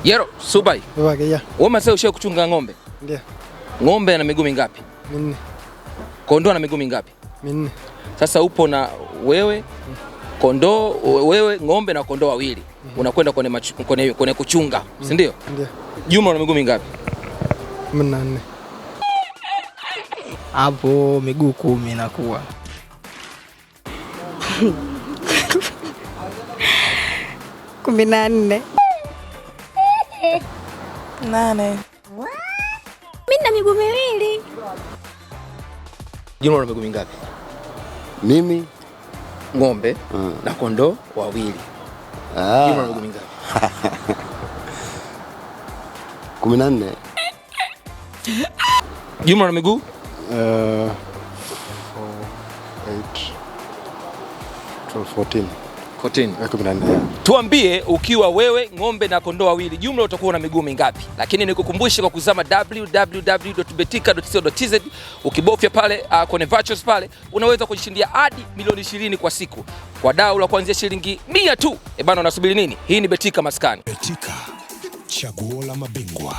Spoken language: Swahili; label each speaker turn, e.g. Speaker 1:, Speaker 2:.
Speaker 1: Yero, Subai.
Speaker 2: Babake ya.
Speaker 1: Wewe Masai ushawahi kuchunga ng'ombe?
Speaker 2: Ndio.
Speaker 1: Ng'ombe ana miguu mingapi?
Speaker 2: Minne.
Speaker 1: Kondoo ana miguu mingapi?
Speaker 2: Minne.
Speaker 1: Sasa upo na wewe kondoo, wewe ng'ombe na kondoo wawili. Unakwenda kwenye kuchunga, si ndio?
Speaker 2: Ndio.
Speaker 1: Jumla una miguu mingapi?
Speaker 2: 14.
Speaker 3: Hapo miguu 10 inakuwa.
Speaker 4: 14.
Speaker 5: 8.
Speaker 6: Mimi na miguu miwili.
Speaker 1: Jumla una miguu mingapi?
Speaker 7: Mimi
Speaker 1: ng'ombe na kondoo wawili. Jumla una miguu mingapi?
Speaker 7: 14.
Speaker 1: Jumla una miguu?
Speaker 2: 4, 8, 12, 14.
Speaker 1: 14.
Speaker 2: 14.
Speaker 1: Tuambie ukiwa wewe ng'ombe na kondoo wawili, jumla utakuwa na miguu mingapi? Lakini nikukumbushe kwa kuzama www.betika.co.tz, ukibofya pale kwenye vouchers pale unaweza kujishindia hadi milioni 20 kwa siku kwa dau la kuanzia shilingi 100 tu. Bana, unasubiri nini? Hii ni Betika Maskani.
Speaker 8: Betika, chaguo la mabingwa.